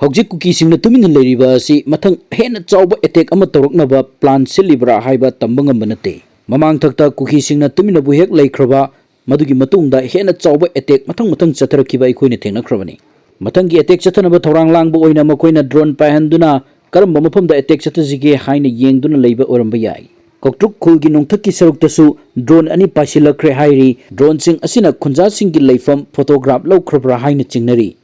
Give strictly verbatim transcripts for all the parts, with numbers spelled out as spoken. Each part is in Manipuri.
ꯍꯧꯖꯤꯛ ꯀꯨꯀꯤꯁꯤꯡꯅ ꯇꯨꯃꯤꯟꯅ ꯂꯩꯔꯤꯕ ꯑꯁꯤ ꯃꯊꯪ ꯍꯦꯟꯅ ꯆꯥꯎꯕ ꯑꯦꯇꯦꯛ ꯑꯃ ꯇꯧꯔꯛꯅꯕ ꯄ꯭ꯂꯥꯟ ꯁꯤꯜꯂꯤꯕ꯭ꯔꯥ ꯍꯥꯏꯕ ꯇꯝꯕ ꯉꯝꯕ ꯅꯠꯇꯦ꯫ ꯃꯃꯥꯡꯊꯛꯇ ꯀꯨꯀꯤꯁꯤꯡꯅ ꯇꯨꯃꯤꯟꯅꯕꯨ ꯍꯦꯛ ꯂꯩꯈ꯭ꯔꯕ, ꯃꯗꯨꯒꯤ ꯃꯇꯨꯡꯗ ꯍꯦꯟꯅ ꯆꯥꯎꯕ ꯑꯦꯇꯦꯛ ꯃꯊꯪ ꯃꯊꯪ ꯆꯠꯊꯔꯛꯈꯤꯕ ꯑꯩꯈꯣꯏꯅ ꯊꯦꯡꯅꯈ꯭ꯔꯕꯅꯤ꯫ ꯃꯊꯪꯒꯤ ꯑꯦꯇꯦꯛ ꯆꯠꯊꯅꯕ ꯊꯧꯔꯥꯡ ꯂꯥꯡꯕ ꯑꯣꯏꯅ ꯃꯈꯣꯏꯅ ꯗ꯭ꯔꯣꯟ ꯄꯥꯏꯍꯟꯗꯨꯅ ꯀꯔꯝꯕ ꯃꯐꯝꯗ ꯑꯦꯇꯦꯛ ꯆꯠꯊꯁꯤꯒꯦ ꯍꯥꯏꯅ ꯌꯦꯡꯗꯨꯅ ꯂꯩꯕ ꯑꯣꯏꯔꯝꯕ ꯌꯥꯏ꯫ ꯀꯧꯇ꯭ꯔꯨꯛ ꯈꯨꯜꯒꯤ ꯅꯣꯡꯊꯛꯀꯤ ꯁꯔꯨꯛꯇꯁꯨ ꯗ꯭ꯔꯣꯟ ꯑꯅꯤ ꯄꯥꯏꯁꯤꯜꯂꯛꯈ꯭ꯔꯦ ꯍꯥꯏꯔꯤ꯫ ꯗ꯭ꯔꯣꯟꯁꯤꯡ ꯑꯁꯤꯅ ꯈꯨꯟꯖꯥꯁꯤꯡꯒꯤ ꯂꯩꯐꯝ ꯐꯣꯇꯣꯒ꯭ꯔꯥꯐ ꯂꯧꯈ꯭ꯔꯕ꯭ꯔꯥ ꯍꯥꯏꯅ ꯆꯤꯡꯅꯔꯤ꯫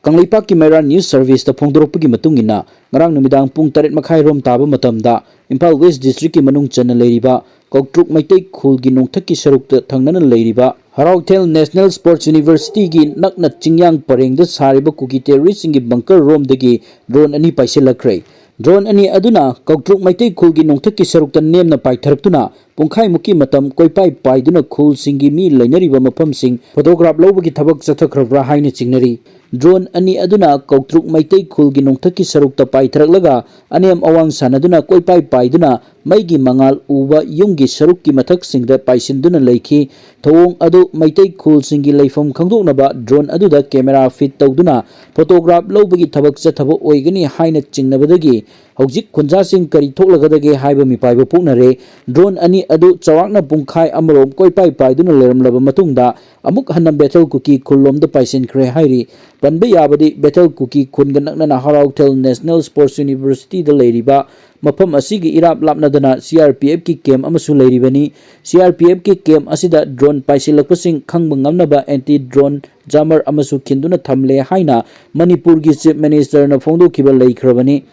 ꯀꯪꯂꯩꯄꯥꯛꯀꯤ ꯃꯩꯔꯥ ꯅ꯭ꯌꯨꯁ ꯁꯔꯚꯤꯁꯇ ꯐꯣꯡꯗꯣꯔꯛꯄꯒꯤ ꯃꯇꯨꯡ ꯏꯟꯅ, ꯉꯔꯥꯡ ꯅꯨꯃꯤꯗꯥꯡ ꯄꯨꯡ ꯇꯔꯦꯠ ꯃꯈꯥꯏ ꯔꯣꯝ ꯇꯥꯕ ꯃꯇꯝꯗ ꯏꯝꯐꯥꯜ ꯋꯦꯁ ꯗꯤꯁꯇ꯭ꯔꯤꯛꯀꯤ ꯃꯅꯨꯡ ꯆꯟꯅ ꯂꯩꯔꯤꯕ ꯀꯧꯇ꯭ꯔꯨꯛ ꯃꯩꯇꯩ ꯈꯨꯜꯒꯤ ꯅꯣꯡꯊꯛꯀꯤ ꯁꯔꯨꯛꯇ ꯊꯪꯅꯅ ꯂꯩꯔꯤꯕ ꯍꯔꯥꯎꯊꯦꯜ ꯅꯦꯁꯅꯦꯜ ꯁ꯭ꯄꯣꯔꯠꯁ ꯌꯨꯅꯤꯚꯔꯁꯤꯇꯤꯒꯤ ꯅꯛꯅ ꯆꯤꯡꯌꯥꯡ ꯄꯔꯦꯡꯗ ꯁꯥꯔꯤꯕ ꯀꯨꯀꯤ ꯇꯦꯔꯣꯔꯤꯁ꯭ꯠꯁꯤꯡꯒꯤ ꯕꯪꯀꯔ ꯔꯣꯝꯗꯒꯤ ꯗ꯭ꯔꯣꯟ ꯑꯅꯤ ꯄꯥꯏꯁꯤꯜꯂꯛꯈ꯭ꯔꯦ꯫ ꯗ꯭ꯔꯣꯟ ꯑꯅꯤ ꯑꯗꯨꯅ ꯀꯧꯇ꯭ꯔꯨꯛ ꯃꯩꯇꯩ ꯈꯨꯜꯒꯤ ꯅꯣꯡꯊꯛꯀꯤ ꯁꯔꯨꯛꯇ ꯅꯦꯝꯅ ꯄꯥꯏꯊꯔꯛꯇꯨꯅ ꯄꯨꯡꯈꯥꯏꯃꯨꯛꯀꯤ ꯃꯇꯝ ꯀꯣꯏꯄꯥꯏ ꯄꯥꯏꯗꯨꯅ ꯈꯨꯜꯁꯤꯡꯒꯤ ꯃꯤ ꯂꯩꯅꯔꯤꯕ ꯃꯐꯝꯁꯤꯡ ꯐꯣꯇꯣꯒ꯭ꯔꯥꯐ ꯂꯧꯕꯒꯤ ꯊꯕꯛ ꯆꯠꯊꯈ꯭ꯔꯕ꯭ꯔꯥ ꯍꯥꯏꯅ ꯆꯤꯡꯅꯔꯤ꯫ ꯗ꯭ꯔꯣꯟ ꯑꯅꯤ ꯑꯗꯨꯅ ꯀꯧꯇ꯭ꯔꯨꯛ ꯃꯩꯇꯩ ꯈꯨꯜꯒꯤ ꯅꯣꯡꯊꯛꯀꯤ ꯁꯔꯨꯛꯇ ꯄꯥꯏꯊꯔꯛꯂꯒ ꯑꯅꯦꯝ ꯑꯋꯥꯡ ꯁꯥꯟꯅꯗꯨꯅ ꯀꯣꯏꯄꯥꯏ ꯄꯥꯏꯗꯨꯅ ꯃꯩꯒꯤ ꯃꯉꯥꯜ ꯎꯕ ꯌꯨꯝꯒꯤ ꯁꯔꯨꯛꯀꯤ ꯃꯊꯛꯁꯤꯡꯗ ꯄꯥꯏꯁꯤꯟꯗꯨꯅ ꯂꯩꯈꯤ꯫ ꯊꯧꯑꯣꯡ ꯑꯗꯨ ꯃꯩꯇꯩ ꯈꯨꯜꯁꯤꯡꯒꯤ ꯂꯩꯐꯝ ꯈꯪꯗꯣꯛꯅꯕ ꯗ꯭ꯔꯣꯟ ꯑꯗꯨꯗ ꯀꯦꯃꯦꯔꯥ ꯐꯤꯠ ꯇꯧꯗꯨꯅ ꯐꯣꯇꯣꯒ꯭ꯔꯥꯐ ꯂꯧꯕꯒꯤ ꯊꯕꯛ ꯆꯠꯊꯕ ꯑꯣꯏꯒꯅꯤ ꯍꯥꯏꯅ ꯆꯤꯡꯅꯕꯗꯒꯤ ꯍꯧꯖꯤꯛ ꯈꯨꯟꯖꯥꯁꯤꯡ ꯀꯔꯤ ꯊꯣꯛꯂꯒꯗꯒꯦ ꯍꯥꯏꯕ ꯃꯤꯄꯥꯏꯕ ꯄꯣꯛꯅꯔꯦ꯫ ꯗ꯭ꯔꯣꯟ ꯑꯅꯤ ꯑꯗꯨ ꯆꯥꯎꯔꯥꯛꯅ ꯄꯨꯡꯈꯥꯏ ꯑꯃꯔꯣꯝ ꯀꯣꯏꯄꯥꯏ ꯄꯥꯏꯗꯨꯅ ꯂꯩꯔꯝꯂꯕ ꯃꯇꯨꯡꯗ ꯑꯃꯨꯛ ꯍꯟꯅ ꯕꯦꯊꯦꯜ ꯀꯨꯀꯤ ꯈꯨꯜꯂꯣꯝꯗ ꯄꯥꯏꯁꯤꯟꯈ꯭ꯔꯦ ꯍꯥꯏꯔꯤ꯫ ꯄꯟꯕ ꯌꯥꯕꯗꯤ, ꯕꯦꯊꯦꯜ ꯀꯨꯀꯤ ꯈꯨꯟꯒ ꯅꯛꯅꯅ ꯍꯔꯥꯎꯊꯦꯜ ꯅꯦꯁꯅꯦꯜ ꯁ꯭ꯄꯣꯔꯠꯁ ꯌꯨꯅꯤꯚꯔꯁꯤꯇꯤꯗ ꯂꯩꯔꯤꯕ ꯃꯐꯝ ꯑꯁꯤꯒꯤ ꯏꯔꯥꯞ ꯂꯥꯞꯅꯗꯅ ꯁꯤ ꯑꯥꯔ ꯄꯤ ꯑꯦꯐꯀꯤ ꯀꯦꯝꯞ ꯑꯃꯁꯨ ꯂꯩꯔꯤꯕꯅꯤ꯫ ꯁꯤ ꯑꯥꯔ ꯄꯤ ꯑꯦꯐꯀꯤ ꯀꯦꯝꯞ ꯑꯁꯤꯗ ꯗ꯭ꯔꯣꯟ ꯄꯥꯏꯁꯤꯜꯂꯛꯄꯁꯤꯡ ꯈꯪꯕ ꯉꯝꯅꯕ ꯑꯦꯟꯇꯤ ꯗ꯭ꯔꯣꯟ ꯖꯥꯃꯔ ꯑꯃꯁꯨ ꯈꯤꯟꯗꯨꯅ ꯊꯝꯂꯦ ꯍꯥꯏꯅ ꯃꯅꯤꯄꯨꯔꯒꯤ ꯆꯤꯐ ꯃꯤꯅꯤꯁꯇꯔꯅ ꯐꯣꯡꯗꯣꯛꯈꯤꯕ ꯂꯩꯈ꯭ꯔꯕꯅꯤ꯫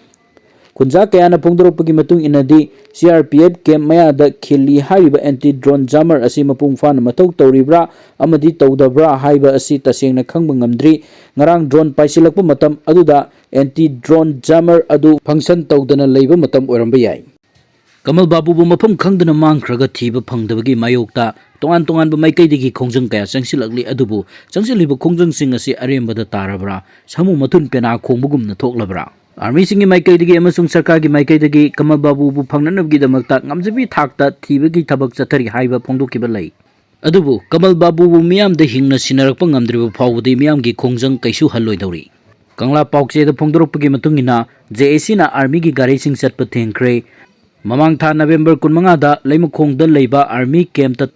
ꯈꯨꯟꯖꯥ ꯀꯌꯥꯅ ꯐꯣꯡꯗꯣꯔꯛꯄꯒꯤ ꯃꯇꯨꯡ ꯏꯟꯅꯗꯤ, C R P F camp ꯃꯌꯥꯗ ꯈꯤꯜꯂꯤ ꯍꯥꯏꯔꯤꯕ ꯑꯦꯟꯇꯤ ꯗ꯭ꯔꯣꯟ ꯖꯥꯃꯔ ꯑꯁꯤ ꯃꯄꯨꯡ ꯐꯥꯅ ꯃꯊꯧ ꯇꯧꯔꯤꯕ꯭ꯔꯥ ꯑꯃꯗꯤ ꯇꯧꯗꯕ꯭ꯔꯥ ꯍꯥꯏꯕ ꯑꯁꯤ ꯇꯁꯦꯡꯅ ꯈꯪꯕ ꯉꯝꯗ꯭ꯔꯤ꯫ ꯉꯔꯥꯡ ꯗ꯭ꯔꯣꯟ ꯄꯥꯏꯁꯤꯜꯂꯛꯄ ꯃꯇꯝ ꯑꯗꯨꯗ ꯑꯦꯟꯇꯤ ꯗ꯭ꯔꯣꯟ ꯖꯥꯃꯔ ꯑꯗꯨ ꯐꯪꯁꯟ ꯇꯧꯗꯅ ꯂꯩꯕ ꯃꯇꯝ ꯑꯣꯏꯔꯝꯕ ꯌꯥꯏ꯫ ꯀꯃꯜ ꯕꯥꯕꯨꯕꯨ ꯃꯐꯝ ꯈꯪꯗꯅ ꯃꯥꯡꯈ꯭ꯔꯒ ꯊꯤꯕ ꯐꯪꯗꯕꯒꯤ ꯃꯥꯌꯣꯛꯇ ꯇꯣꯉꯥꯟ ꯇꯣꯉꯥꯟꯕ ꯃꯥꯏꯀꯩꯗꯒꯤ ꯈꯣꯡꯖꯪ ꯀꯌꯥ ꯆꯪꯁꯤꯜꯂꯛꯂꯤ꯫ ꯑꯗꯨꯕꯨ ꯆꯪꯁꯤꯜꯂꯤꯕ ꯈꯣꯡꯖꯪꯁꯤꯡ ꯑꯁꯤ ꯑꯔꯦꯝꯕꯗ ꯇꯥꯔꯕ꯭ꯔꯥ, ꯁꯥꯃꯨ ꯃꯊꯨꯟ ꯄꯦꯅꯥ ꯈꯣꯡꯕꯒꯨꯝꯅ ꯊꯣꯛꯂꯕ꯭ꯔꯥ? ꯑꯥꯔꯃꯤꯁꯤꯡꯒꯤ ꯃꯥꯏꯀꯩꯗꯒꯤ ꯑꯃꯁꯨꯡ ꯁꯔꯀꯥꯔꯒꯤ ꯃꯥꯏꯀꯩꯗꯒꯤ ꯀꯃꯜ ꯕꯥꯕꯨꯕꯨ ꯐꯪꯅꯅꯕꯒꯤꯗꯃꯛꯇ ꯉꯝꯖꯕꯤ ꯊꯥꯛꯇ ꯊꯤꯕꯒꯤ ꯊꯕꯛ ꯆꯠꯊꯔꯤ ꯍꯥꯏꯕ ꯐꯣꯡꯗꯣꯛꯈꯤꯕ ꯂꯩ꯫ ꯑꯗꯨꯕꯨ ꯀꯃꯜ ꯕꯥꯕꯨꯕꯨ ꯃꯤꯌꯥꯝꯗ ꯍꯤꯡꯅ ꯁꯤꯟꯅꯔꯛꯄ ꯉꯝꯗ꯭ꯔꯤꯕ ꯐꯥꯎꯕꯗꯤ ꯃꯤꯌꯥꯝꯒꯤ ꯈꯣꯡꯖꯪ ꯀꯩꯁꯨ ꯍꯜꯂꯣꯏꯗꯧꯔꯤ꯫ ꯀꯪꯂꯥ ꯄꯥꯎꯆꯦꯗ ꯐꯣꯡꯗꯣꯔꯛꯄꯒꯤ ꯃꯇꯨꯡ ꯏꯟꯅ, ꯖꯦ ꯑꯦ ꯁꯤꯅ ꯑꯥꯔꯃꯤꯒꯤ ꯒꯥꯔꯤꯁꯤꯡ ꯆꯠꯄ ꯊꯤꯡꯈ꯭ꯔꯦ꯫ ꯃꯃꯥꯡ ꯊꯥ ꯅꯕꯦꯝꯕꯔ ꯀꯨꯟꯃꯉꯥꯗ ꯂꯩꯃꯈꯣꯡꯗ ꯂꯩꯕ ꯑꯥꯔꯃꯤ ꯀꯦꯝꯞꯇ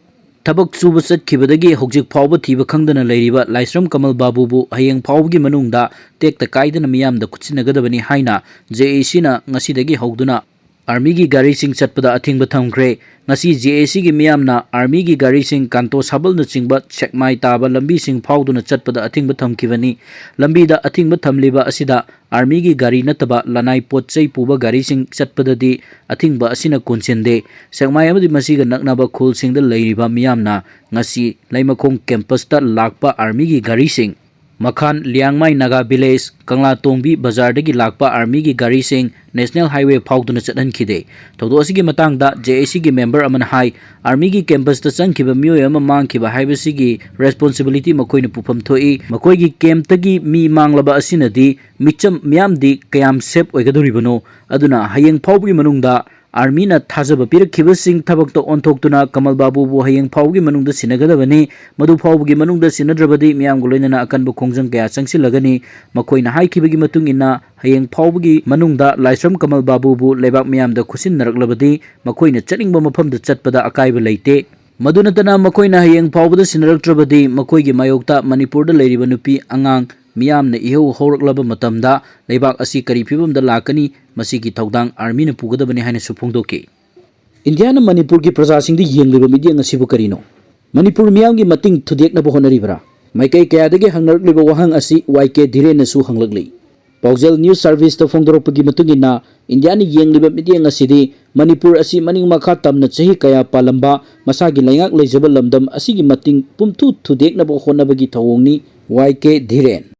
ꯊꯕꯛ ꯁꯨꯕ ꯆꯠꯈꯤꯕꯗꯒꯤ ꯍꯧꯖꯤꯛ ꯐꯥꯎꯕ ꯊꯤꯕ ꯈꯪꯗꯅ ꯂꯩꯔꯤꯕ ꯂꯥꯏꯁ꯭ꯔꯝ ꯀꯃꯜ ꯕꯥꯕꯨꯕꯨ ꯍꯌꯦꯡ ꯐꯥꯎꯕꯒꯤ ꯃꯅꯨꯡꯗ ꯇꯦꯛꯇ ꯀꯥꯏꯗꯅ ꯃꯤꯌꯥꯝꯗ ꯈꯨꯠꯁꯤꯟꯅꯒꯗꯕꯅꯤ ꯍꯥꯏꯅ ꯖꯦ ꯑꯦ ꯁꯤꯅ ꯉꯁꯤꯗꯒꯤ ꯍꯧꯗꯨꯅ ꯑꯥꯔꯃꯤꯒꯤ ꯒꯥꯔꯤꯁꯤꯡ ꯆꯠꯄꯗ ꯑꯊꯤꯡꯕ ꯊꯝꯈ꯭ꯔꯦ꯫ ꯉꯁꯤ ꯖꯦ ꯑꯦ ꯁꯤꯒꯤ ꯃꯤꯌꯥꯝꯅ ꯑꯥꯔꯃꯤꯒꯤ ꯒꯥꯔꯤꯁꯤꯡ ꯀꯥꯟꯇꯣ ꯁꯥꯕꯜꯅꯆꯤꯡꯕ ꯁꯦꯛꯃꯥꯏ ꯇꯥꯕ ꯂꯝꯕꯤꯁꯤꯡ ꯐꯥꯎꯗꯨꯅ ꯆꯠꯄꯗ ꯑꯊꯤꯡꯕ ꯊꯝꯈꯤꯕꯅꯤ꯫ ꯂꯝꯕꯤꯗ ꯑꯊꯤꯡꯕ ꯊꯝꯂꯤꯕ ꯑꯁꯤꯗ ꯑꯥꯔꯃꯤꯒꯤ ꯒꯥꯔꯤ ꯅꯠꯇꯕ ꯂꯅꯥꯏ ꯄꯣꯠ ꯆꯩ ꯄꯨꯕ ꯒꯥꯔꯤꯁꯤꯡ ꯆꯠꯄꯗꯗꯤ ꯑꯊꯤꯡꯕ ꯑꯁꯤꯅ ꯀꯣꯟꯁꯤꯟꯗꯦ꯫ ꯁꯦꯛꯃꯥꯏ ꯑꯃꯗꯤ ꯃꯁꯤꯒ ꯅꯛꯅꯕ ꯈꯨꯜꯁꯤꯡꯗ ꯂꯩꯔꯤꯕ ꯃꯤꯌꯥꯝꯅ ꯉꯁꯤ ꯂꯩꯃꯈꯣꯡ ꯀꯦꯝꯄꯁꯇ ꯂꯥꯛꯄ ꯑꯥꯔꯃꯤꯒꯤ ꯒꯥꯔꯤꯁꯤꯡ ꯃꯈꯥꯟ ꯂꯤꯌꯥꯡꯃꯥꯏ ꯅꯥꯒꯥ ꯚꯤꯂꯦꯖ, ꯀꯪꯂꯥꯇꯣꯡꯕꯤ ꯕꯖꯥꯔꯗꯒꯤ ꯂꯥꯛꯄ ꯑꯥꯔꯃꯤꯒꯤ ꯒꯥꯔꯤꯁꯤꯡ ꯅꯦꯁꯅꯦꯜ ꯍꯥꯏꯋꯦ ꯐꯥꯎꯗꯨꯅ ꯆꯠꯍꯟꯈꯤꯗꯦ꯫ ꯊꯧꯗꯣꯛ ꯑꯁꯤꯒꯤ ꯃꯇꯥꯡꯗ ꯖꯦ ꯑꯦ ꯁꯤꯒꯤ ꯃꯦꯝꯕꯔ ꯑꯃꯅ ꯍꯥꯏ, ꯑꯥꯔꯃꯤꯒꯤ ꯀꯦꯝꯄꯁꯇ ꯆꯪꯈꯤꯕ ꯃꯤꯑꯣꯏ ꯑꯃ ꯃꯥꯡꯈꯤꯕ ꯍꯥꯏꯕꯁꯤꯒꯤ ꯔꯦꯁꯄꯣꯟꯁꯤꯕꯤꯂꯤꯇꯤ ꯃꯈꯣꯏꯅ ꯄꯨꯐꯝ ꯊꯣꯛꯏ꯫ ꯃꯈꯣꯏꯒꯤ ꯀꯦꯝꯞꯇꯒꯤ ꯃꯤ ꯃꯥꯡꯂꯕ ꯑꯁꯤꯅꯗꯤ ꯃꯤꯆꯝ ꯃꯤꯌꯥꯝꯗꯤ ꯀꯌꯥꯝ ꯁꯦꯞ ꯑꯣꯏꯒꯗꯧꯔꯤꯕꯅꯣ? ꯑꯗꯨꯅ ꯍꯌꯦꯡ ꯐꯥꯎꯕꯒꯤ ꯃꯅꯨꯡꯗ ꯑꯥꯔꯃꯤꯅ ꯊꯥꯖꯕ ꯄꯤꯔꯛꯈꯤꯕꯁꯤꯡ ꯊꯕꯛꯇ ꯑꯣꯟꯊꯣꯛꯇꯨꯅ ꯀꯃꯜ ꯕꯥꯕꯨꯕꯨ ꯍꯌꯦꯡ ꯐꯥꯎꯕꯒꯤ ꯃꯅꯨꯡꯗ ꯁꯤꯟꯅꯒꯗꯕꯅꯤ꯫ ꯃꯗꯨ ꯐꯥꯎꯕꯒꯤ ꯃꯅꯨꯡꯗ ꯁꯤꯟꯅꯗ꯭ꯔꯕꯗꯤ ꯃꯤꯌꯥꯝꯒ ꯂꯣꯏꯅꯅ ꯑꯀꯟꯕ ꯈꯣꯡꯖꯪ ꯀꯌꯥ ꯆꯪꯁꯤꯜꯂꯒꯅꯤ꯫ ꯃꯈꯣꯏꯅ ꯍꯥꯏꯈꯤꯕꯒꯤ ꯃꯇꯨꯡ ꯏꯟꯅ ꯍꯌꯦꯡ ꯐꯥꯎꯕꯒꯤ ꯃꯅꯨꯡꯗ ꯂꯥꯏꯁ꯭ꯔꯝ ꯀꯃꯜ ꯕꯥꯕꯨꯕꯨ ꯂꯩꯕꯥꯛ ꯃꯤꯌꯥꯝꯗ ꯈꯨꯠꯁꯤꯟꯅꯔꯛꯂꯕꯗꯤ ꯃꯈꯣꯏꯅ ꯆꯠꯅꯤꯡꯕ ꯃꯐꯝꯗ ꯆꯠꯄꯗ ꯑꯀꯥꯏꯕ ꯂꯩꯇꯦ꯫ ꯃꯗꯨ ꯅꯠꯇꯅ ꯃꯈꯣꯏꯅ ꯍꯌꯦꯡ ꯐꯥꯎꯕꯗ ꯁꯤꯟꯅꯔꯛꯇ꯭ꯔꯕꯗꯤ ꯃꯈꯣꯏꯒꯤ ꯃꯥꯌꯣꯛꯇ ꯃꯅꯤꯄꯨꯔꯗ ꯂꯩꯔꯤꯕ ꯅꯨꯄꯤ ꯑꯉꯥꯡ ꯃꯤꯌꯥꯝꯅ ꯏꯍꯧ ꯍꯧꯔꯛꯂꯕ ꯃꯇꯝꯗ ꯂꯩꯕꯥꯛ ꯑꯁꯤ ꯀꯔꯤ ꯐꯤꯕꯝꯗ ꯂꯥꯛꯀꯅꯤ? ꯃꯁꯤꯒꯤ ꯊꯧꯗꯥꯡ ꯑꯥꯔꯃꯤꯅ ꯄꯨꯒꯗꯕꯅꯤ ꯍꯥꯏꯅꯁꯨ ꯐꯣꯡꯗꯣꯛꯈꯤ꯫ ꯏꯟꯗꯤꯌꯥꯅ ꯃꯅꯤꯄꯨꯔꯒꯤ ꯄ꯭ꯔꯖꯥꯁꯤꯡꯗ ꯌꯦꯡꯂꯤꯕ ꯃꯤꯠꯌꯦꯡ ꯑꯁꯤꯕꯨ ꯀꯔꯤꯅꯣ? ꯃꯅꯤꯄꯨꯔ ꯃꯤꯌꯥꯝꯒꯤ ꯃꯇꯤꯡ ꯊꯨꯗꯦꯛꯅꯕ ꯍꯣꯠꯅꯔꯤꯕ꯭ꯔꯥ? ꯃꯥꯏꯀꯩ ꯀꯌꯥꯗꯒꯤ ꯍꯪꯅꯔꯛꯂꯤꯕ ꯋꯥꯍꯪ ꯑꯁꯤ ꯋꯥꯏ ꯀꯦ ꯙꯤꯔꯦꯟꯅꯁꯨ ꯍꯪꯂꯛꯂꯤ꯫ ꯄꯥꯎꯖꯦꯜ ꯅ꯭ꯌꯨꯁ ꯁꯥꯔꯚꯤꯁꯇ ꯐꯣꯡꯗꯣꯔꯛꯄꯒꯤ ꯃꯇꯨꯡ ꯏꯟꯅ, ꯏꯟꯗꯤꯌꯥꯅ ꯌꯦꯡꯂꯤꯕ ꯃꯤꯠꯌꯦꯡ ꯑꯁꯤꯗꯤ ꯃꯅꯤꯄꯨꯔ ꯑꯁꯤ ꯃꯅꯤꯡ ꯃꯈꯥ ꯇꯝꯅ ꯆꯍꯤ ꯀꯌꯥ ꯄꯥꯜꯂꯝꯕ ꯃꯁꯥꯒꯤ ꯂꯩꯉꯥꯛ ꯂꯩꯖꯕ ꯂꯝꯗꯝ ꯑꯁꯤꯒꯤ ꯃꯇꯤꯡ ꯄꯨꯝꯊꯨ ꯊꯨꯗꯦꯛꯅꯕ ꯍꯣꯠꯅꯕꯒꯤ ꯊꯧꯑꯣꯡꯅꯤ꯫ ꯋꯥꯏ ꯀꯦ ꯙꯤꯔꯦꯟ꯫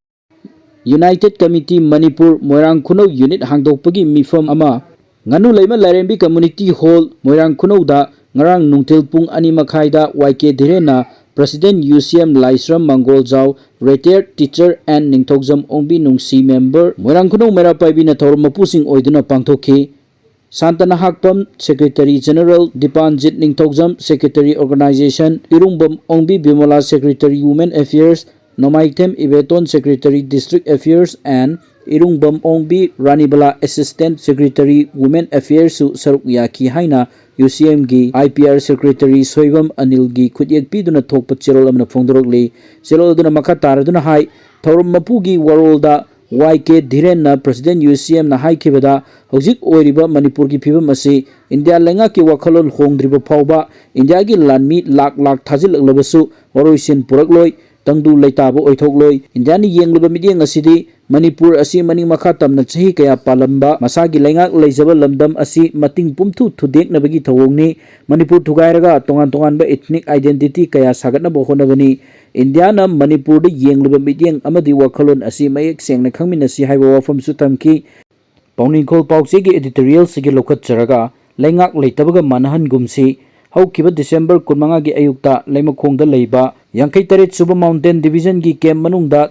United Committee Manipur ꯃꯣꯏꯔꯥꯡ ꯈꯨꯅꯧ ꯌꯨꯅꯤꯠ ꯍꯥꯡꯗꯣꯛꯄꯒꯤ ꯃꯤꯐꯝ ꯑꯃ ꯉꯥꯅꯨ ꯂꯩꯃ ꯂꯥꯏꯔꯦꯝꯕꯤ ꯀꯝꯃ꯭ꯌꯨꯅꯤꯇꯤ ꯍꯣꯜ ꯃꯣꯏꯔꯥꯡ ꯈꯨꯅꯧꯗ ꯉꯔꯥꯡ ꯅꯨꯡꯊꯤꯜ ꯄꯨꯡ ꯑꯅꯤ ꯃꯈꯥꯏꯗ ꯋꯥꯏ ꯀꯦ ꯙꯤꯔꯦꯟꯅ president U C M Laishram Mangoljao, retired teacher and Ningthoujam Ongbi Nungshi member ꯃꯣꯏꯔꯥꯡ ꯈꯨꯅꯧ ꯃꯩꯔꯥ ꯄꯥꯏꯕꯤꯅ ꯊꯧꯔꯝ ꯃꯄꯨꯁꯤꯡ ꯑꯣꯏꯗꯨꯅ ꯄꯥꯡꯊꯣꯛꯈꯤ꯫ ꯁꯥꯟꯇꯅ Hakpam, secretary general, Dipanjit Ningthoujam, secretary organisation, Irungbam Ongbi Bimola, secretary women affairs, Nongmaithem Ibeton, Secretary District Affairs, and Irungbam Ongbi Ranibala, Assistant Secretary Women Affairs ꯁꯨ ꯁꯔꯨꯛ ꯌꯥꯈꯤ ꯍꯥꯏꯅ ꯌꯨ ꯁꯤ ꯑꯦꯝꯒꯤ I P R Secretary Soibam ꯑꯅꯤꯜꯒꯤ ꯈꯨꯠꯌꯦꯛ ꯄꯤꯗꯨꯅ ꯊꯣꯛꯄ ꯆꯦꯔꯣꯜ ꯑꯃꯅ ꯐꯣꯡꯗꯣꯔꯛꯂꯤ꯫ ꯆꯦꯔꯣꯜ ꯑꯗꯨꯅ ꯃꯈꯥ ꯇꯥꯔꯗꯨꯅ ꯍꯥꯏ, ꯊꯧꯔꯝ ꯃꯄꯨꯒꯤ ꯋꯥꯔꯣꯜꯗ ꯋꯥꯏ ꯀꯦ ꯙꯤꯔꯦꯟꯅ President ꯌꯨ ꯁꯤ ꯑꯦꯝꯅ ꯍꯥꯏꯈꯤꯕꯗ, ꯍꯧꯖꯤꯛ ꯑꯣꯏꯔꯤꯕ ꯃꯅꯤꯄꯨꯔꯒꯤ ꯐꯤꯕꯝ ꯑꯁꯤ ꯏꯟꯗꯤꯌꯥ ꯂꯩꯉꯥꯛꯀꯤ ꯋꯥꯈꯜꯂꯣꯟ ꯍꯣꯡꯗ꯭ꯔꯤꯕ ꯐꯥꯎꯕ ꯏꯟꯗꯤꯌꯥꯒꯤ ꯂꯥꯟꯃꯤ ꯂꯥꯛ ꯂꯥꯛ ꯊꯥꯖꯤꯜꯂꯛꯂꯕꯁꯨ ꯃꯔꯣꯏꯁꯤꯟ ꯄꯨꯔꯛꯂꯣꯏ, ꯇꯪꯗꯨ ꯂꯩꯇꯥꯕ ꯑꯣꯏꯊꯣꯛꯂꯣꯏ꯫ ꯏꯟꯗꯤꯌꯥꯅ ꯌꯦꯡꯂꯤꯕ ꯃꯤꯠꯌꯦꯡ ꯑꯁꯤꯗꯤ ꯃꯅꯤꯄꯨꯔ ꯑꯁꯤ ꯃꯅꯤꯡ ꯃꯈꯥ ꯇꯝꯅ ꯆꯍꯤ ꯀꯌꯥ ꯄꯥꯜꯂꯝꯕ ꯃꯁꯥꯒꯤ ꯂꯩꯉꯥꯛ ꯂꯩꯖꯕ ꯂꯝꯗꯝ ꯑꯁꯤ ꯃꯇꯤꯡ ꯄꯨꯝꯊꯨ ꯊꯨꯗꯦꯛꯅꯕꯒꯤ ꯊꯧꯑꯣꯡꯅꯤ꯫ ꯃꯅꯤꯄꯨꯔ ꯊꯨꯒꯥꯏꯔꯒ ꯇꯣꯉꯥꯟ ꯇꯣꯉꯥꯟꯕ ethnic identity ꯀꯌꯥ ꯁꯥꯒꯠꯅꯕ ꯍꯣꯠꯅꯕꯅꯤ꯫ ꯏꯟꯗꯤꯌꯥꯅ ꯃꯅꯤꯄꯨꯔꯗ ꯌꯦꯡꯂꯤꯕ ꯃꯤꯠꯌꯦꯡ ꯑꯃꯗꯤ ꯋꯥꯈꯜꯂꯣꯟ ꯑꯁꯤ ꯃꯌꯦꯛ ꯁꯦꯡꯅ ꯈꯪꯃꯤꯟꯅꯁꯤ ꯍꯥꯏꯕ ꯋꯥꯐꯝꯁꯨ ꯊꯝꯈꯤ꯫ ꯄꯥꯎꯅꯤꯡꯈꯣꯜ ꯄꯥꯎꯆꯦꯒꯤ editorial ꯁꯤꯒꯤ ꯂꯧꯈꯠꯆꯔꯒ ꯂꯩꯉꯥꯛ ꯂꯩꯇꯕꯒ ꯃꯥꯟꯅꯍꯟꯒꯨꯝꯁꯤ꯫ ꯍꯧꯈꯤꯕ ꯗꯤꯁꯦꯝꯕꯔ ꯀꯨꯟꯃꯉꯥꯒꯤ ꯑꯌꯨꯛꯇ ꯂꯩꯃꯈꯣꯡꯗ ꯂꯩꯕ ꯌꯥꯡꯈꯩ ꯇꯔꯦꯠ ꯁꯨꯕ Mountain Division ꯒꯤ camp ꯃꯅꯨꯡꯗ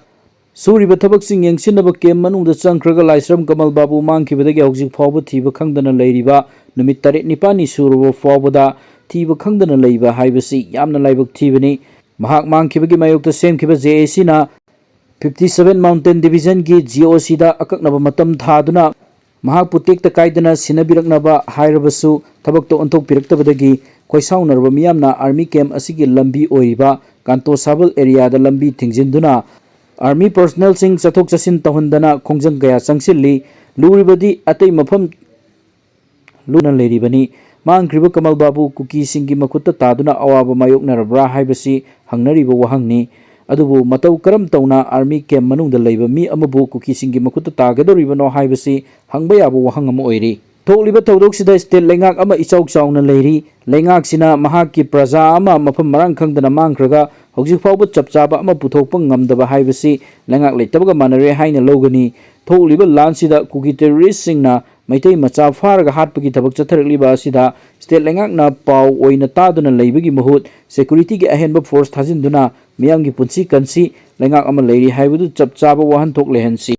ꯁꯨꯔꯤꯕ ꯊꯕꯛꯁꯤꯡ ꯌꯦꯡꯁꯤꯟꯅꯕ camp ꯃꯅꯨꯡꯗ ꯆꯪꯈ꯭ꯔꯒ ꯂꯥꯏꯁ꯭ꯔꯝ ꯀꯃꯜ ꯕꯥꯕꯨ ꯃꯥꯡꯈꯤꯕꯗꯒꯤ ꯍꯧꯖꯤꯛ ꯐꯥꯎꯕ ꯊꯤꯕ ꯈꯪꯗꯅ ꯂꯩꯔꯤꯕ ꯅꯨꯃꯤꯠ ꯇꯔꯦꯠ ꯅꯤꯄꯥꯜꯅꯤ ꯁꯨꯔꯕ ꯐꯥꯎꯕꯗ ꯊꯤꯕ ꯈꯪꯗꯅ ꯂꯩꯕ ꯍꯥꯏꯕꯁꯤ ꯌꯥꯝꯅ ꯂꯥꯏꯕꯛ ꯊꯤꯕꯅꯤ꯫ ꯃꯍꯥꯛ ꯃꯥꯡꯈꯤꯕꯒꯤ ꯃꯥꯌꯣꯛꯇ ꯁꯦꯝꯈꯤꯕ J A C ꯅ fifty seven Mountain Division ꯒꯤ G O C ꯗ ꯑꯀꯛꯅꯕ ꯃꯇꯝ ꯊꯥꯗꯨꯅ ꯃꯍꯥꯛꯄꯨ ꯇꯦꯛꯇ ꯀꯥꯏꯗꯅ ꯁꯤꯟꯅꯕꯤꯔꯛꯅꯕ ꯍꯥꯏꯔꯕꯁꯨ ꯊꯕꯛꯇ ꯑꯣꯟꯊꯣꯛꯄꯤꯔꯛꯇꯕꯗꯒꯤ ꯈꯣꯏꯁꯥꯎꯅꯔꯕ ꯃꯤꯌꯥꯝꯅ army camp ꯑꯁꯤꯒꯤ ꯂꯝꯕꯤ ꯑꯣꯏꯔꯤꯕ ꯀꯥꯟꯇꯣ ꯁꯥꯕꯜ area ꯗ ꯂꯝꯕꯤ ꯊꯤꯡꯖꯤꯟꯗꯨꯅ army personnel ꯁꯤꯡ ꯆꯠꯊꯣꯛ ꯆꯠꯁꯤꯟ ꯇꯧꯍꯟꯗꯅ ꯈꯣꯡꯖꯪ ꯀꯌꯥ ꯆꯪꯁꯤꯜꯂꯤ꯫ ꯂꯨꯔꯤꯕꯗꯤ ꯑꯇꯩ ꯃꯐꯝ ꯂꯨꯅ ꯂꯩꯔꯤꯕꯅꯤ꯫ ꯃꯥꯡꯈ꯭ꯔꯤꯕ ꯀꯃꯜ ꯕꯥꯕꯨ ꯀꯨꯀꯤꯁꯤꯡꯒꯤ ꯃꯈꯨꯠꯇ ꯇꯥꯗꯨꯅ ꯑꯋꯥꯕ ꯃꯥꯌꯣꯛꯅꯔꯕ꯭ꯔꯥ ꯍꯥꯏꯕꯁꯤ ꯍꯪꯅꯔꯤꯕ ꯋꯥꯍꯪꯅꯤ꯫ ꯑꯗꯨꯕꯨ ꯃꯇꯧ ꯀꯔꯝ ꯇꯧꯅ army camp ꯃꯅꯨꯡꯗ ꯂꯩꯕ ꯃꯤ ꯑꯃꯕꯨ ꯀꯨꯀꯤꯁꯤꯡꯒꯤ ꯃꯈꯨꯠꯇ ꯇꯥꯒꯗꯧꯔꯤꯕꯅꯣ ꯍꯥꯏꯕꯁꯤ ꯍꯪꯕ ꯌꯥꯕ ꯋꯥꯍꯪ ꯑꯃ ꯑꯣꯏꯔꯤ꯫ ꯊꯣꯛꯂꯤꯕ ꯊꯧꯗꯣꯛꯁꯤꯗ state ꯂꯩꯉꯥꯛ ꯑꯃ ꯏꯆꯥꯎ ꯆꯥꯎꯅ ꯂꯩꯔꯤ꯫ ꯂꯩꯉꯥꯛꯁꯤꯅ ꯃꯍꯥꯛꯀꯤ ꯄ꯭ꯔꯖꯥ ꯑꯃ ꯃꯐꯝ ꯃꯔꯥꯡ ꯈꯪꯗꯅ ꯃꯥꯡꯈ꯭ꯔꯒ ꯍꯧꯖꯤꯛ ꯐꯥꯎꯕ ꯆꯞ ꯆꯥꯕ ꯑꯃ ꯄꯨꯊꯣꯛꯄ ꯉꯝꯗꯕ ꯍꯥꯏꯕꯁꯤ ꯂꯩꯉꯥꯛ ꯂꯩꯇꯕꯒ ꯃꯥꯟꯅꯔꯦ ꯍꯥꯏꯅ ꯂꯧꯒꯅꯤ꯫ ꯊꯣꯛꯂꯤꯕ ꯂꯥꯟꯁꯤꯗ ꯀꯨꯀꯤ terrorist ꯁꯤꯡꯅ ꯃꯩꯇꯩ ꯃꯆꯥ ꯐꯥꯔꯒ ꯍꯥꯠꯄꯒꯤ ꯊꯕꯛ ꯆꯠꯊꯔꯛꯂꯤꯕ ꯑꯁꯤꯗ state ꯂꯩꯉꯥꯛꯅ ꯄꯥꯎ ꯑꯣꯏꯅ ꯇꯥꯗꯨꯅ ꯂꯩꯕꯒꯤ ꯃꯍꯨꯠ security ꯒꯤ ꯑꯍꯦꯟꯕ force ꯊꯥꯖꯤꯟꯗꯨꯅ ꯃꯤꯌꯥꯝꯒꯤ ꯄꯨꯟꯁꯤ ꯀꯟꯁꯤ, ꯂꯩꯉꯥꯛ ꯑꯃ ꯂꯩꯔꯤ ꯍꯥꯏꯕꯗꯨ ꯆꯞ ꯆꯥꯕ ꯋꯥꯍꯟꯊꯣꯛ ꯂꯩꯍꯟꯁꯤ꯫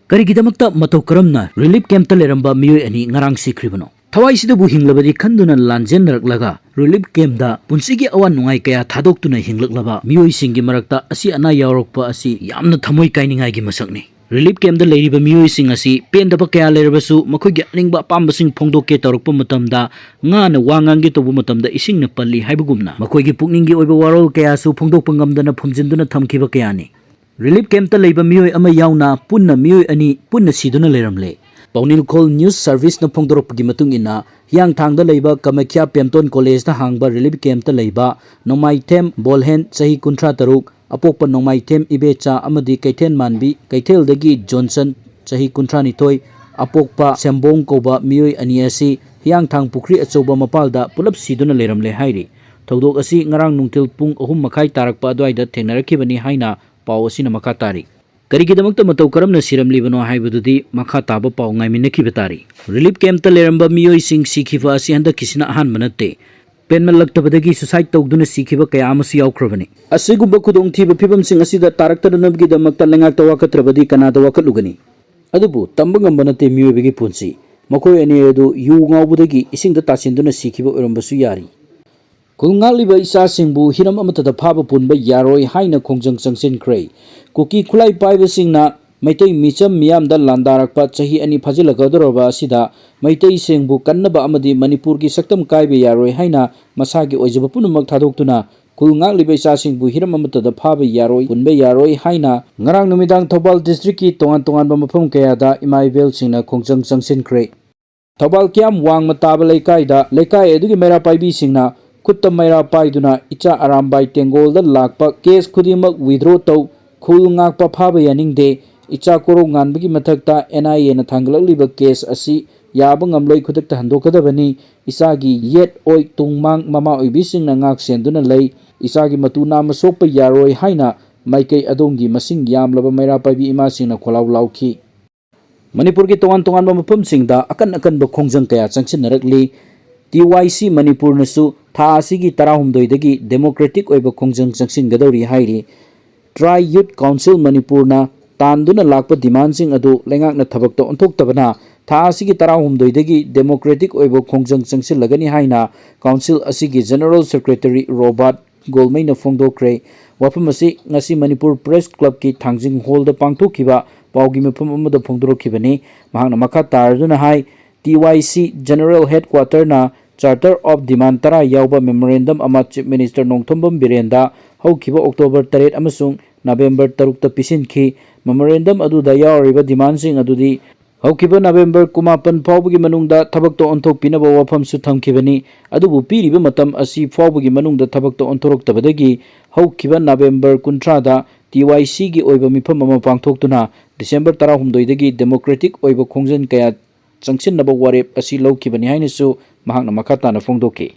ꯀꯔꯤꯒꯤꯗꯃꯛꯇ ꯃꯇꯧ ꯀꯔꯝꯅ relief camp ꯇ ꯂꯩꯔꯝꯕ ꯃꯤꯑꯣꯏ ꯑꯅꯤ ꯉꯔꯥꯡ ꯁꯤꯈ꯭ꯔꯤꯕꯅꯣ? ꯊꯋꯥꯏꯁꯤꯗꯕꯨ ꯍꯤꯡꯂꯕꯗꯤ ꯈꯟꯗꯨꯅ ꯂꯥꯟꯖꯦꯟꯅꯔꯛꯂꯒ ꯔꯤꯂꯤꯐ ꯀꯦꯝꯞꯇ ꯄꯨꯟꯁꯤꯒꯤ ꯑꯋꯥ ꯅꯨꯡꯉꯥꯏ ꯀꯌꯥ ꯊꯥꯗꯣꯛꯇꯨꯅ ꯍꯤꯡꯂꯛꯂꯕ ꯃꯤꯑꯣꯏꯁꯤꯡꯒꯤ ꯃꯔꯛꯇ ꯑꯁꯤ ꯑꯅꯥ ꯌꯥꯎꯔꯛꯄ ꯑꯁꯤ ꯌꯥꯝꯅ ꯊꯃꯣꯏ ꯀꯥꯏꯅꯤꯡꯉꯥꯏꯒꯤ ꯃꯁꯛꯅꯤ꯫ ꯔꯤꯂꯤꯐ ꯀꯦꯝꯞꯇ ꯂꯩꯔꯤꯕ ꯃꯤꯑꯣꯏꯁꯤꯡ ꯑꯁꯤ ꯄꯦꯟꯗꯕ ꯀꯌꯥ ꯂꯩꯔꯕꯁꯨ ꯃꯈꯣꯏꯒꯤ ꯑꯅꯤꯡꯕ ꯑꯄꯥꯝꯕꯁꯤꯡ ꯐꯣꯡꯗꯣꯛꯀꯦ ꯇꯧꯔꯛꯄ ꯃꯇꯝꯗ ꯉꯥꯅ ꯋꯥ ꯉꯥꯡꯒꯦ ꯇꯧꯕ ꯃꯇꯝꯗ ꯏꯁꯤꯡꯅ ꯄꯜꯂꯤ ꯍꯥꯏꯕꯒꯨꯝꯅ ꯃꯈꯣꯏꯒꯤ ꯄꯨꯛꯅꯤꯡꯒꯤ ꯑꯣꯏꯕ ꯋꯥꯔꯣꯜ ꯀꯌꯥꯁꯨ ꯐꯣꯡꯗꯣꯛꯄ ꯉꯝꯗꯅ ꯐꯨꯝꯖꯤꯟꯗꯨꯅ ꯊꯝꯈꯤꯕ ꯀꯌꯥꯅꯤ꯫ ꯔꯤꯂꯤꯐ ꯀꯦꯝꯞꯇ ꯂꯩꯕ ꯃꯤꯑꯣꯏ ꯑꯃ ꯌꯥꯎꯅ ꯄꯨꯟꯅ ꯃꯤꯑꯣꯏ ꯑꯅꯤ ꯄꯨꯟꯅ ꯁꯤꯗꯨꯅ ꯂꯩꯔꯝꯂꯦ꯫ ꯄꯥꯎꯅꯤꯜꯈꯣꯜ ꯅ꯭ꯌꯨꯁ ꯁꯔꯚꯤꯁꯅ ꯐꯣꯡꯗꯣꯔꯛꯄꯒꯤ ꯃꯇꯨꯡ ꯏꯟꯅ, ꯍꯤꯌꯥꯡꯊꯥꯡꯗ ꯂꯩꯕ ꯀꯃꯈ꯭ꯌꯥ ꯄꯦꯝꯇꯣꯟ ꯀꯣꯂꯦꯖꯇ ꯍꯥꯡꯕ ꯔꯤꯂꯤꯐ ꯀꯦꯝꯞꯇ ꯂꯩꯕ ꯅꯣꯡꯃꯥꯏꯊꯦꯝ ꯕꯣꯜꯍꯦꯟ, ꯆꯍꯤ ꯀꯨꯟꯊ꯭ꯔꯥ ꯇꯔꯨꯛ, ꯑꯄꯣꯛꯄ ꯅꯣꯡꯃꯥꯏꯊꯦꯝ ꯏꯕꯦꯆꯥ ꯑꯃꯗꯤ ꯀꯩꯊꯦꯜ ꯃꯥꯟꯕꯤ, ꯀꯩꯊꯦꯜꯗꯒꯤ ꯖꯣꯟꯁꯟ, ꯆꯍꯤ ꯀꯨꯟꯊ꯭ꯔꯥ ꯅꯤꯊꯣꯏ, ꯑꯄꯣꯛꯄ ꯁꯦꯝꯕꯣꯡ ꯀꯧꯕ ꯃꯤꯑꯣꯏ ꯑꯅꯤ ꯑꯁꯤ ꯍꯤꯌꯥꯡꯊꯥꯡ ꯄꯨꯈ꯭ꯔꯤ ꯑꯆꯧꯕ ꯃꯄꯥꯜꯗ ꯄꯨꯂꯞ ꯁꯤꯗꯨꯅ ꯂꯩꯔꯝꯂꯦ ꯍꯥꯏꯔꯤ꯫ ꯊꯧꯗꯣꯛ ꯑꯁꯤ ꯉꯔꯥꯡ ꯅꯨꯡꯊꯤꯜ ꯄꯨꯡ ꯑꯍꯨꯝ ꯃꯈꯥꯏ ꯇꯥꯔꯛꯄ ꯑꯗꯨꯋꯥꯏꯗ ꯊꯦꯡꯅꯔꯛꯈꯤꯕꯅꯤ ꯍꯥꯏꯅ ꯄꯥꯎ ꯑꯁꯤꯅ ꯃꯈꯥ ꯇꯥꯔꯤ꯫ ꯀꯔꯤꯒꯤꯗꯃꯛꯇ ꯃꯇꯧ ꯀꯔꯝꯅ ꯁꯤꯔꯝꯂꯤꯕꯅꯣ ꯍꯥꯏꯕꯗꯨꯗꯤ ꯃꯈꯥ ꯇꯥꯕ ꯄꯥꯎ ꯉꯥꯏꯃꯤꯟꯅꯈꯤꯕ ꯇꯥꯔꯤ꯫ ꯔꯤꯂꯤꯐ ꯀꯦꯝꯞꯇ ꯂꯩꯔꯝꯕ ꯃꯤꯑꯣꯏꯁꯤꯡ ꯁꯤꯈꯤꯕ ꯑꯁꯤ ꯍꯟꯗꯛꯀꯤꯁꯤꯅ ꯑꯍꯥꯟꯕ ꯅꯠꯇꯦ꯫ ꯄꯦꯟꯃꯜꯂꯛꯇꯕꯗꯒꯤ ꯁꯨꯁꯥꯏꯗ ꯇꯧꯗꯨꯅ ꯁꯤꯈꯤꯕ ꯀꯌꯥ ꯑꯃꯁꯨ ꯌꯥꯎꯈ꯭ꯔꯕꯅꯤ꯫ ꯑꯁꯤꯒꯨꯝꯕ ꯈꯨꯗꯣꯡꯊꯤꯕ ꯐꯤꯕꯝꯁꯤꯡ ꯑꯁꯤꯗ ꯇꯥꯔꯛꯇꯅꯕꯒꯤꯗꯃꯛꯇ ꯂꯩꯉꯥꯛꯇ ꯋꯥꯀꯠꯇ꯭ꯔꯕꯗꯤ ꯀꯅꯥꯗ ꯋꯥꯀꯠꯂꯨꯒꯅꯤ? ꯑꯗꯨꯕꯨ ꯇꯝꯕ ꯉꯝꯕ ꯅꯠꯇꯦ ꯃꯤꯑꯣꯏꯕꯒꯤ ꯄꯨꯟꯁꯤ꯫ ꯃꯈꯣꯏ ꯑꯅꯤ ꯑꯗꯨ ꯌꯨ ꯉꯥꯎꯕꯗꯒꯤ ꯏꯁꯤꯡꯗ ꯇꯥꯁꯤꯟꯗꯨꯅ ꯁꯤꯈꯤꯕ ꯑꯣꯏꯔꯝꯕꯁꯨ ꯌꯥꯔꯤ꯫ ꯈꯨꯜ ꯉꯥꯛꯂꯤꯕ ꯏꯆꯥꯁꯤꯡꯕꯨ ꯍꯤꯔꯝ ꯑꯃꯠꯇꯗ ꯐꯥꯕ ꯄꯨꯟꯕ ꯌꯥꯔꯣꯏ ꯍꯥꯏꯅ ꯈꯣꯡꯖꯪ ꯆꯪꯁꯤꯟꯈ꯭ꯔꯦ꯫ ꯀꯨꯀꯤ ꯈꯨꯠꯂꯥꯏ ꯄꯥꯏꯕꯁꯤꯡꯅ ꯃꯩꯇꯩ ꯃꯤꯆꯝ ꯃꯤꯌꯥꯝꯗ ꯂꯥꯟꯗꯥꯔꯛꯄ ꯆꯍꯤ ꯑꯅꯤ ꯐꯥꯖꯤꯜꯂꯛꯀꯗꯧꯔꯕ ꯑꯁꯤꯗ ꯃꯩꯇꯩꯁꯤꯡꯕꯨ ꯀꯟꯅꯕ ꯑꯃꯗꯤ ꯃꯅꯤꯄꯨꯔꯒꯤ ꯁꯛꯇꯝ ꯀꯥꯏꯕ ꯌꯥꯔꯣꯏ ꯍꯥꯏꯅ ꯃꯁꯥꯒꯤ ꯑꯣꯏꯖꯕ ꯄꯨꯝꯅꯃꯛ ꯊꯥꯗꯣꯛꯇꯨꯅ ꯈꯨꯜ ꯉꯥꯛꯂꯤꯕ ꯏꯆꯥꯁꯤꯡꯕꯨ ꯍꯤꯔꯝ ꯑꯃꯠꯇꯗ ꯐꯥꯕ ꯌꯥꯔꯣꯏ, ꯄꯨꯟꯕ ꯌꯥꯔꯣꯏ ꯍꯥꯏꯅ ꯉꯔꯥꯡ ꯅꯨꯃꯤꯗꯥꯡ ꯊꯧꯕꯥꯜ ꯗꯤꯁꯇ꯭ꯔꯤꯛꯀꯤ ꯇꯣꯉꯥꯟ ꯇꯣꯉꯥꯟꯕ ꯃꯐꯝ ꯀꯌꯥꯗ ꯏꯃꯥ ꯏꯕꯦꯜꯁꯤꯡꯅ ꯈꯣꯡꯖꯪ ꯆꯪꯁꯤꯟꯈ꯭ꯔꯦ꯫ ꯊꯧꯕꯥꯜ ꯀꯤꯌꯥꯝ ꯋꯥꯡꯃ ꯇꯥꯕ ꯂꯩꯀꯥꯏꯗ ꯂꯩꯀꯥꯏ ꯑꯗꯨꯒꯤ ꯃꯩꯔꯥ ꯄꯥꯏꯕꯤꯁꯤꯡꯅ ꯈꯨꯠꯇ ꯃꯩꯔꯥ ꯄꯥꯏꯗꯨꯅ ꯏꯆꯥ ꯑꯔꯥꯝꯕꯥꯏ ꯇꯦꯡꯒꯣꯜꯗ ꯂꯥꯛꯄ ꯀꯦꯁ ꯈꯨꯗꯤꯡꯃꯛ ꯋꯤꯗ꯭ꯔꯣ ꯇꯧ, ꯈꯨꯜ ꯉꯥꯛꯄ ꯐꯥꯕ ꯌꯥꯅꯤꯡꯗꯦ, ꯏꯆꯥ ꯀꯣꯔꯧ ꯉꯥꯟꯕꯒꯤ ꯃꯊꯛꯇ ꯑꯦꯟ ꯑꯥꯏ ꯑꯦꯅ ꯊꯥꯡꯒꯠꯂꯛꯂꯤꯕ ꯀꯦꯁ ꯑꯁꯤ ꯌꯥꯕ ꯉꯝꯂꯣꯏ, ꯈꯨꯗꯛꯇ ꯍꯟꯗꯣꯛꯀꯗꯕꯅꯤ, ꯏꯆꯥꯒꯤ ꯌꯦꯠ ꯑꯣꯏ ꯇꯨꯡ ꯃꯥꯡ ꯃꯃꯥ ꯑꯣꯏꯕꯤꯁꯤꯡꯅ ꯉꯥꯛ ꯁꯦꯟꯗꯨꯅ ꯂꯩ, ꯏꯆꯥꯒꯤ ꯃꯇꯨ ꯅꯥꯝꯃ ꯁꯣꯛꯄ ꯌꯥꯔꯣꯏ ꯍꯥꯏꯅ ꯃꯥꯏꯀꯩ ꯑꯗꯣꯝꯒꯤ ꯃꯁꯤꯡ ꯌꯥꯝꯂꯕ ꯃꯩꯔꯥ ꯄꯥꯏꯕꯤ ꯏꯃꯥꯁꯤꯡꯅ ꯈꯣꯜꯂꯥꯎ ꯂꯥꯎꯈꯤ꯫ ꯃꯅꯤꯄꯨꯔꯒꯤ ꯇꯣꯉꯥꯟ ꯇꯣꯉꯥꯟꯕ ꯃꯐꯝꯁꯤꯡꯗ ꯑꯀꯟ ꯑꯀꯟꯕ ꯈꯣꯡꯖꯪ ꯀꯌꯥ ꯆꯪꯁꯤꯟꯅꯔꯛꯂꯤ꯫ ꯇꯤ ꯋꯥꯏ ꯁꯤ ꯃꯅꯤꯄꯨꯔꯅꯁꯨ ꯊꯥ ꯑꯁꯤꯒꯤ ꯇꯔꯥꯍꯨꯝꯗꯣꯏꯗꯒꯤ ꯗꯦꯃꯣꯀ꯭ꯔꯦꯇꯤꯛ ꯑꯣꯏꯕ ꯈꯣꯡꯖꯪ ꯆꯪꯁꯤꯟꯒꯗꯧꯔꯤ ꯍꯥꯏꯔꯤ꯫ ꯇ꯭ꯔꯥꯏ ꯌꯨꯠ ꯀꯥꯎꯟꯁꯤꯜ ꯃꯅꯤꯄꯨꯔꯅ ꯇꯥꯟꯗꯨꯅ ꯂꯥꯛꯄ ꯗꯤꯃꯥꯟꯁꯤꯡ ꯑꯗꯨ ꯂꯩꯉꯥꯛꯅ ꯊꯕꯛꯇ ꯑꯣꯟꯊꯣꯛꯇꯕꯅ ꯊꯥ ꯑꯁꯤꯒꯤ ꯇꯔꯥꯍꯨꯝꯗꯣꯏꯗꯒꯤ democratic ꯑꯣꯏꯕ ꯈꯣꯡꯖꯪ ꯆꯪꯁꯤꯜꯂꯒꯅꯤ ꯍꯥꯏꯅ council ꯑꯁꯤꯒꯤ general secretary ꯔꯣꯕꯥꯔꯠ ꯒꯣꯜꯃꯩꯅ ꯐꯣꯡꯗꯣꯛꯈ꯭ꯔꯦ꯫ ꯋꯥꯐꯝ ꯑꯁꯤ ꯉꯁꯤ ꯃꯅꯤꯄꯨꯔ Press Clubꯀꯤ ꯊꯥꯡꯖꯤꯡ hallꯗ ꯄꯥꯡꯊꯣꯛꯈꯤꯕ ꯄꯥꯎꯒꯤ ꯃꯤꯐꯝ ꯑꯃꯗ ꯐꯣꯡꯗꯣꯔꯛꯈꯤꯕꯅꯤ꯫ ꯃꯍꯥꯛꯅ ꯃꯈꯥ ꯇꯥꯔꯗꯨꯅ ꯍꯥꯏ, T Y C General Headquarterꯅ Charter of Demand ꯇꯔꯥ ꯌꯥꯎꯕ memorandum ꯑꯃ Chief Minister ꯅꯣꯡꯊꯣꯝꯕꯝ ꯕꯤꯔꯦꯟꯗ ꯍꯧꯈꯤꯕ October ꯇꯔꯦꯠ ꯑꯃꯁꯨꯡ November ꯇꯔꯨꯛꯇ ꯄꯤꯁꯤꯟꯈꯤ꯫ Memorandum ꯑꯗꯨꯗ ꯌꯥꯎꯔꯤꯕ demandꯁꯤꯡ ꯑꯗꯨꯗꯤ ꯍꯧꯈꯤꯕ November ꯀꯨꯟꯃꯥꯄꯟ ꯐꯥꯎꯕꯒꯤ ꯃꯅꯨꯡꯗ ꯊꯕꯛꯇ ꯑꯣꯟꯊꯣꯛꯄꯤꯅꯕ ꯋꯥꯐꯝꯁꯨ ꯊꯝꯈꯤꯕꯅꯤ꯫ ꯑꯗꯨꯕꯨ ꯄꯤꯔꯤꯕ ꯃꯇꯝ ꯑꯁꯤ ꯐꯥꯎꯕꯒꯤ ꯃꯅꯨꯡꯗ ꯊꯕꯛꯇ ꯑꯣꯟꯊꯣꯔꯛꯇꯕꯗꯒꯤ ꯍꯧꯈꯤꯕ November ꯀꯨꯟꯊ꯭ꯔꯥꯗ T Y Cꯒꯤ ꯑꯣꯏꯕ ꯃꯤꯐꯝ ꯑꯃ ꯄꯥꯡꯊꯣꯛꯇꯨꯅ December ꯇꯔꯥꯍꯨꯝꯗꯣꯏꯗꯒꯤ democratic ꯑꯣꯏꯕ ꯈꯣꯡꯖꯪ ꯀꯌꯥ ꯆꯪꯁꯤꯟꯅꯕ ꯋꯥꯔꯦꯞ ꯑꯁꯤ ꯂꯧꯈꯤꯕꯅꯤ ꯍꯥꯏꯅꯁꯨ ꯃꯍꯥꯛꯅ ꯃꯈꯥ ꯇꯥꯅ ꯐꯣꯡꯗꯣꯛꯈꯤ꯫